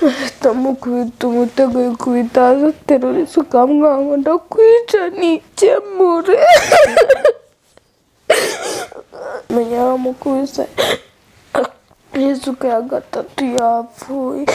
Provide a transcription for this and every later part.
Ahita umutego yikubita hasi aterura isuka amwanga ndakwica nikemure. Menya yaramukubise n'isuka ya gatatu yapfuye,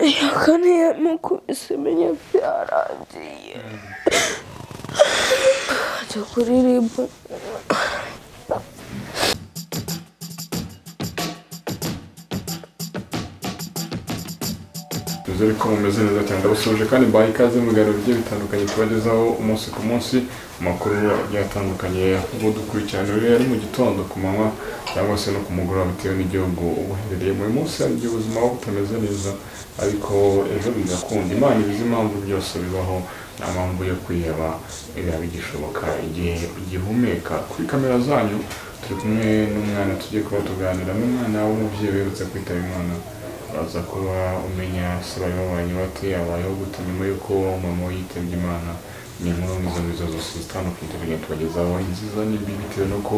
iya kane yamukubise menya byarangiye. Ajya kuririmba. Nizere ko mumeze neza cyane, ndabasuhuje kandi mbahaye ikaze mu biganiro bigiye bitandukanye tubagezaho umunsi ku munsi, amakuru agiye atandukanye ubwo dukurikirana rero ari mu gitondo, ku manywa cyangwa se no ku mugoroba bitewe n'igihugu uba uherereyemo. Uyu munsi hari igihe ubuzima buba butameze neza ariko ejo bigakunda. Imana ibizi impamvu byose bibaho, nta mpamvu yo kwiheba, biba bigishoboka igihe ugihumeka. Kuri kamera zanyu turi kumwe n'umwana tugiye kuba tuganira, n'umwana w'umubyeyi uherutse kwitaba Imana. Uraza kuba umenya se bari babanye bate, abayeho gute nyuma y'uko mama we yitabye Imana. Ni inkuru nk'izo ngizo zose zitandukanye tugenda tubagezaho, inziza n'imbi bitewe n'uko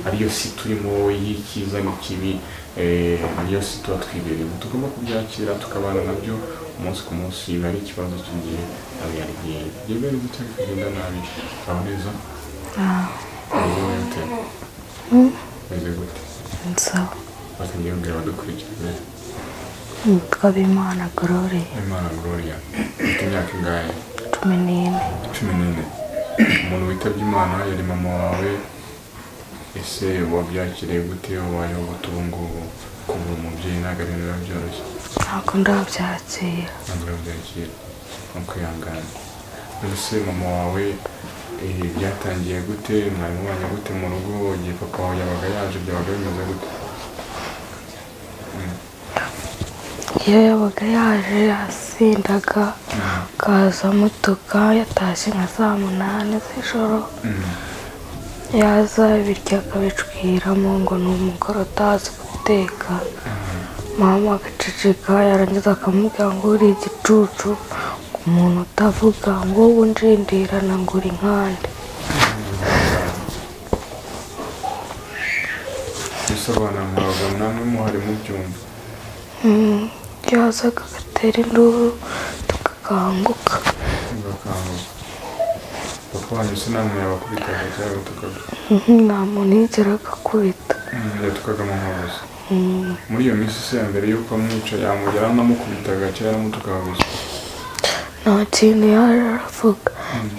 ariyo si turimo y'icyiza n'ikibi, niyo si tuba twibereyemo. Tugomba kubyakira tukabana nabyo umunsi ku munsi. Biba ari ikibazo cy'igihe, nawe hari igihe bigenda neza cyangwa bikagenda nabi. Uraho neza? Ute? Meze gute? Sawa. Batangiye kubwira abadukurikiranye. Nitwa Bimana Gloria. Imana Gloria. Ufite imyaka ingahe? 14. 14. Umuntu witabye Imana yari mama wawe, ese wabyakiriye gute? Wabayeho gute ubu ngubu? Kubura umubyeyi ntabwo ari ibintu biba byoroshye. Ntabwo ndabyakira. Ntabwo urabyakira, ni ukwihangana. Ese mama wawe byatangiye gute? Mwari mubanye gute mu rugo? Igihe papa wawe yabaga yaje byabaga bimeze gute? Iyo yabaga yaje yasindaga akaza amutuka, yatashye nka saa 8 z'ijoro, yaza ibiryo akabicwiramo ngo ni umugore utazi guteka. Mama agaceceka, yarangiza akamubwira ngo uri igicucu, umuntu utavuga, ngo ubu njindirana ngo uri nkande. Bisobanura namwe muhari mubyumva. Yazaga agatera induru tugakanguka. Papa wanyu se namwe yabakubitaga cyangwa yabatukaga? Nta muntu yigeraga akubita. Yatukaga mama gusa. Muri iyo minsi se ya mbere y'uko amwica yaranamukubitaga cyangwa yaramutukaga gusa? Nta kintu yaje aravuga.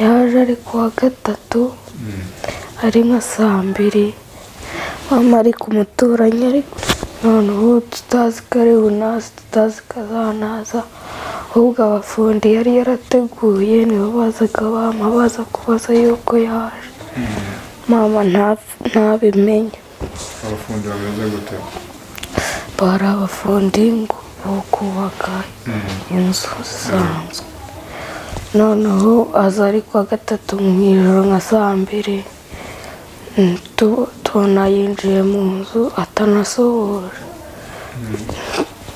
Yaje ari kuwa gatatu, ari nka saa 2, mama ari ku muturanyi ariko noneho tutazi ko ari bunaze, tutazi ko azanaza, ahubwo abafundi yari yarateguye nibo bazaga bampa baza kubaza yuko yaje. Mama ntabimenye. Abafundi bameze gute? Bari abafundi bo kubaka inzu zisanzwe. Noneho aza ari kuwa gatatu mu ijoro nka saa 2, tubona yinjiye mu nzu atanasohora.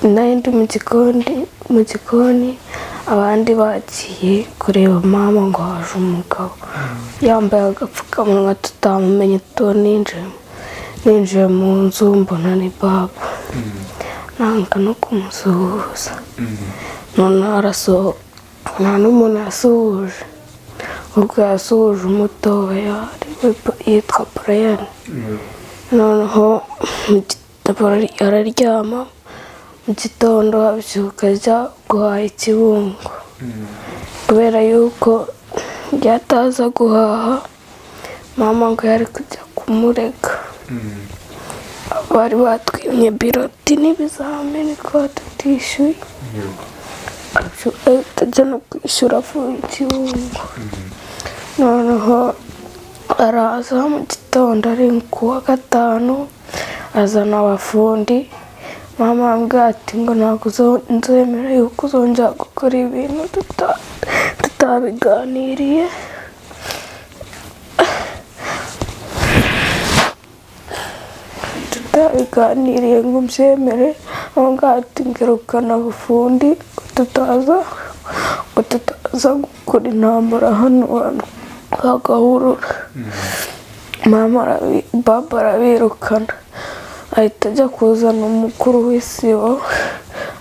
Nari ndi mu gikoni, abandi bagiye kureba mama ngo haje umugabo yambaye agapfukamunwa tutamumenye. Ninjiye mu nzu mbona ni baba, nanga no kumusuhuza. Noneho arasohoka, nta n'umuntu yasuhuje, ubwo yasuhuje umutoya yitwa Brian. Noneho araryama, mu gitondo abyuka ajya guhaha ikibungo, kubera yuko yataza guhaha mama ngo yari kujya kumurega. Bari batwimye biroti n'ibizamini ko tutishyuye, atajya no kwishyura avuye ikibungo. Noneho araza mu gitondo ari kuwa gatanu, azana abafundi. Mama ambwira ati ngo ntabwo nzemera yuko uzongera gukora ibintu tutabiganiriye. Tutabiganiriye ngo mbyemere. Ambwira ati ngirukana abafundi ngo tutaza gukora intambara hano hantu bagahurura. Mama baba arabirukana, ahita ajya kuzana umukuru w'isibo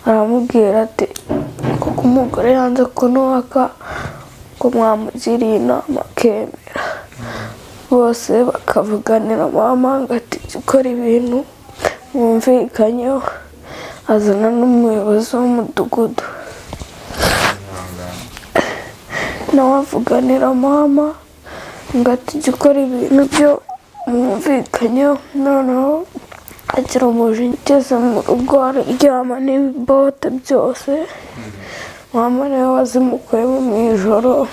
Aramubwira ati kuko umugore yanze kunuka ko mwamugiriye inama akemera. Bose bakavuganira mama ngo ati jya ukora ibintu mwumvikanyeho. Azana n'umuyobozi w'umudugudu nawe avuganira mama ngo ati jya ukora ibintu byo mwumvikanyeho. Noneho agira umujinya ugeze mu rugo aryama n'ibibote byose. Mama niwe wazimukuyemo mu ijoro,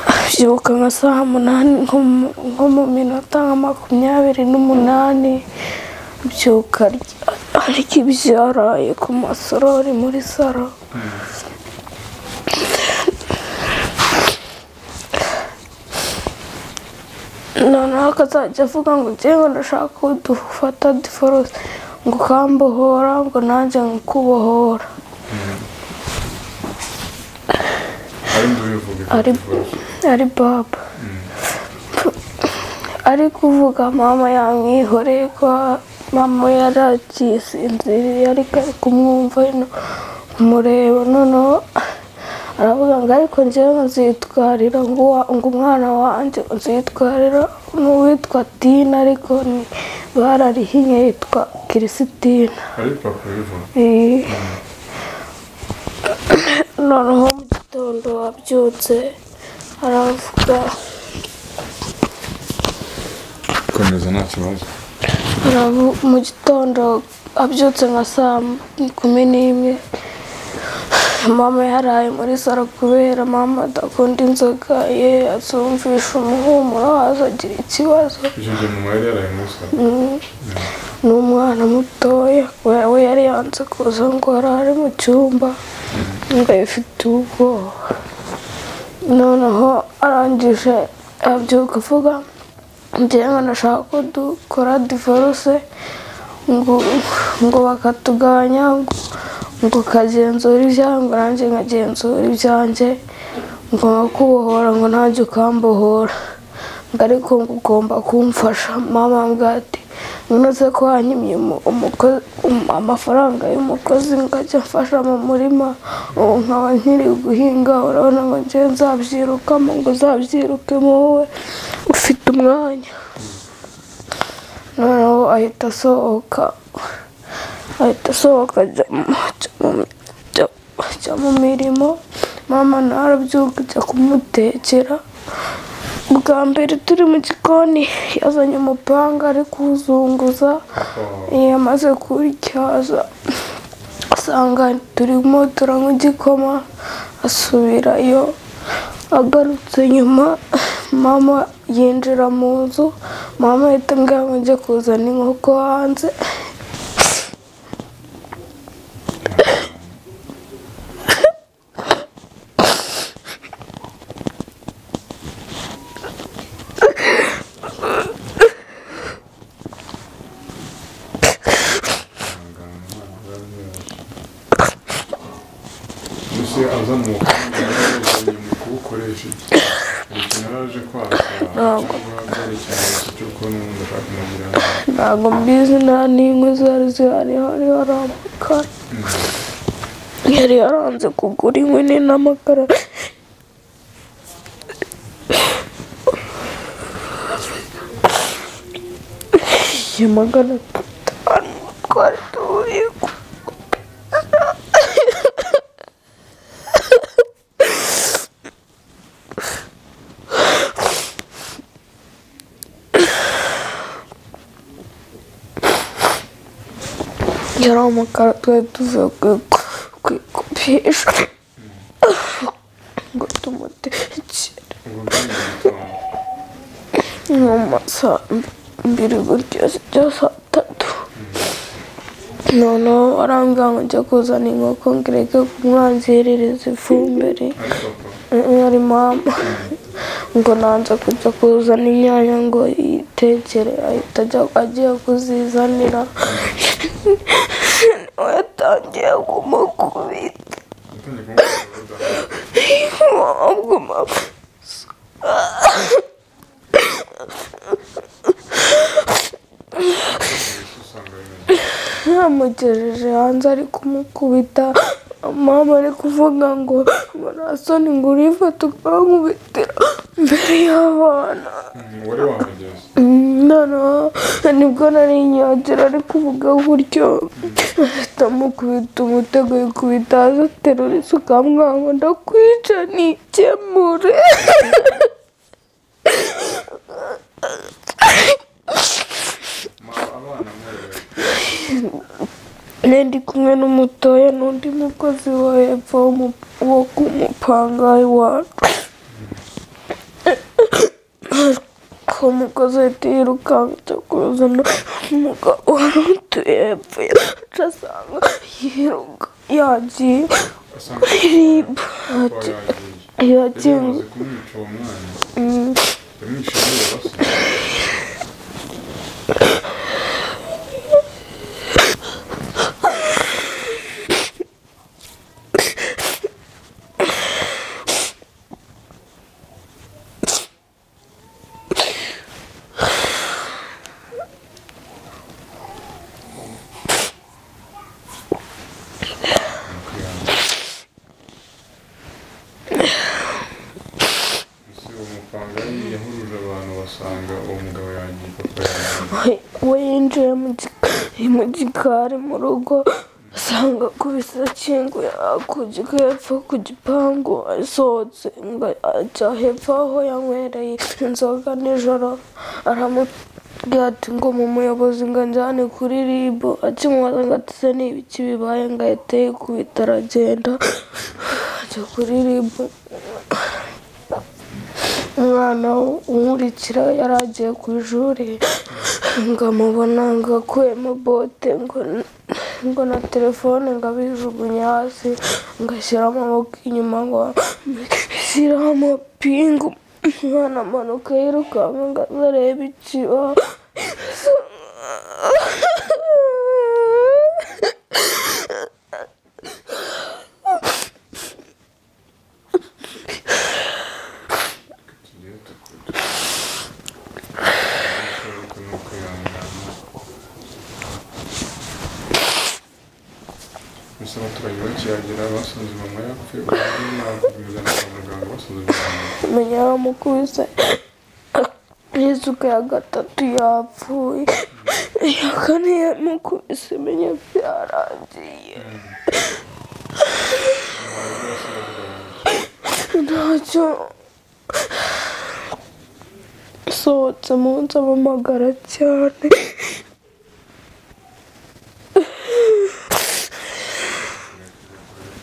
abyuka nka saa 8 nko mu minota nka 28, abyuka arya ibyo yaraye ku masorori muri saro. Noneho akazajya avuga ngo njyewe ndashaka ko dufata divorce, ngo ukambohora ngo nanjye nkubohora. Ari baba ari kuvuga mama yamwihoreye ko mama yaragisinziriye, ariko ari kumwumva no kumureba. Noneho aravuga ngo ariko njyewe nzitwarira ngo umwana wanjye nzitwarira n'uwitwa Tina, ariko bararihinye yitwa Christina. Noneho mu gitondo abyutse aravuga komeza nta kibazo. Mu gitondo abyutse nka saa 11, mama yaraye muri saro kubera mama adakunda inzoga ye, azumvisha umuhumuro azagira ikibazo. Ni umwana mutoya we yari yanze kuza ngo arare mu cyumba ngo ifite ubwoba. Noneho arangije abyuka avuga njyewe ndashaka ko dukora divorce, ngo bakatugabanya, ngo ukagenzura ibyawe ngo nanjye nkagenzura ibyanjye, ngo nkakubohora ngo nanjye ukambohora, ngo ariko ngo ugomba kumfasha. Mama ambwira ati none ko wanyimye amafaranga y'umukozi ngo ajye amfasha mu murima, ubu nkaba nkiri guhinga, urabona ngo njyewe nzabyirukamo, ngo uzabyirukemo wowe ufite umwanya. Noneho ahita asohoka ajya mu mirimo. Mama nawe arabyuka ajya kumutekera. Bwa mbere turi mu gikoni yazanye umupanga ari kuwuzunguza, yamaze kuwutyaza asanga turimo turanywa igikoma, asubirayo. Agarutse nyuma mama yinjira mu nzu, mama ahita ambwira ngo njye kuzana inkoko hanze. Ntabwo mbizi, nta n'inkwi zari zihari, hari hari amakara. Yari yaranze kugura inkwi n'amakara. Ya 500 twari tuvuye yari amakara twari tuvuye kwikopisha ngo tumutekere nko mu saa 2 gutyo zijya saa 3. Noneho arambwira ngo njye kuzana inkoko ngo ireke kumwanziririza ifumbire. Ari mama ngo nanze kujya kuzana inyanya ngo yitekere, ahita agiye kuzizanira. Niwe yatangiye kumukubita. Mu Bamugejeje hanze ari kumukubita, mama ari kuvuga ngo nta soni ngo urifata ukankubitira imbere y'abana. Wari wahageze? Noneho nibwo nari nyagera ari kuvuga gutyo, ahita amukubita umutego, yikubita hasi, aterura isuka amwanga, ndakwica nikemure. Abana mwareba? Ndi kumwe n'umutoya n'undi mukozi wo hepfo wo ku mupangayi wacu. Uwo mukozi ahita yirukanka ajya kuzana umugabo wari utuye hepfo yacu, asanga yiruka yagiye Asanga kuri RIB. Papa yagiye. Yari Yagiye. yamaze kumwica uwo mwana? Yamwishe areba se? Ese uwo mupangayi yahuruje abantu basanga uwo mugabo yagiye, papa yagiye? We yinjiye mu gikari mu rugo, asanga akubise akinguye akugi ko hepfo ku gipangu, asohotse ngo ajya hepfo aho yanywereye inzoga nijoro, aramubwira ati ngo mu muyobozi ngo anjyane kuri RIB. Akimubaza ngo ati se ni ibiki bibaye, ngo ahite yikubita aragenda ajya kuri RIB. Umwana unkurikira yari agiye ku ishuri, ngo amubona ngo akuyemo bote ngo na telefone, ngo abijugunye hasi, ngo ashyire amaboko inyuma, ngo ashyiraho amapingu. Umwana amanuka yirukanka ngo aze arebe ikiba. Tugiye tukubita ariko ni ukwihangana. Gusa abaturage bakihagera basanze mama yapfuye, ubundi bakumujyana kwa muganga basanze muganga. Menya bamukubise n'isuka ya gatatu yapfuye, iya kane yamukubise menya byarangiye. Rwose bavuga Ntacyo, sohotse munsi amamagara cyane.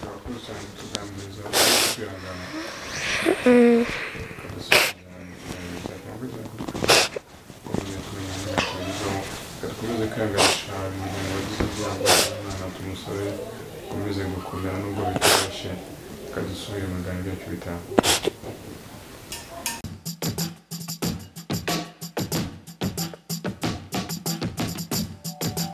Urakoze cyane kutuganiriza, kwihangana. Dukomeze kwihanganisha umuryango wagize ibyago, umwana tumusabe ukomeze gukomera nubwo bitoroshye. Reka dusubire mu biganiro byacu bitaha.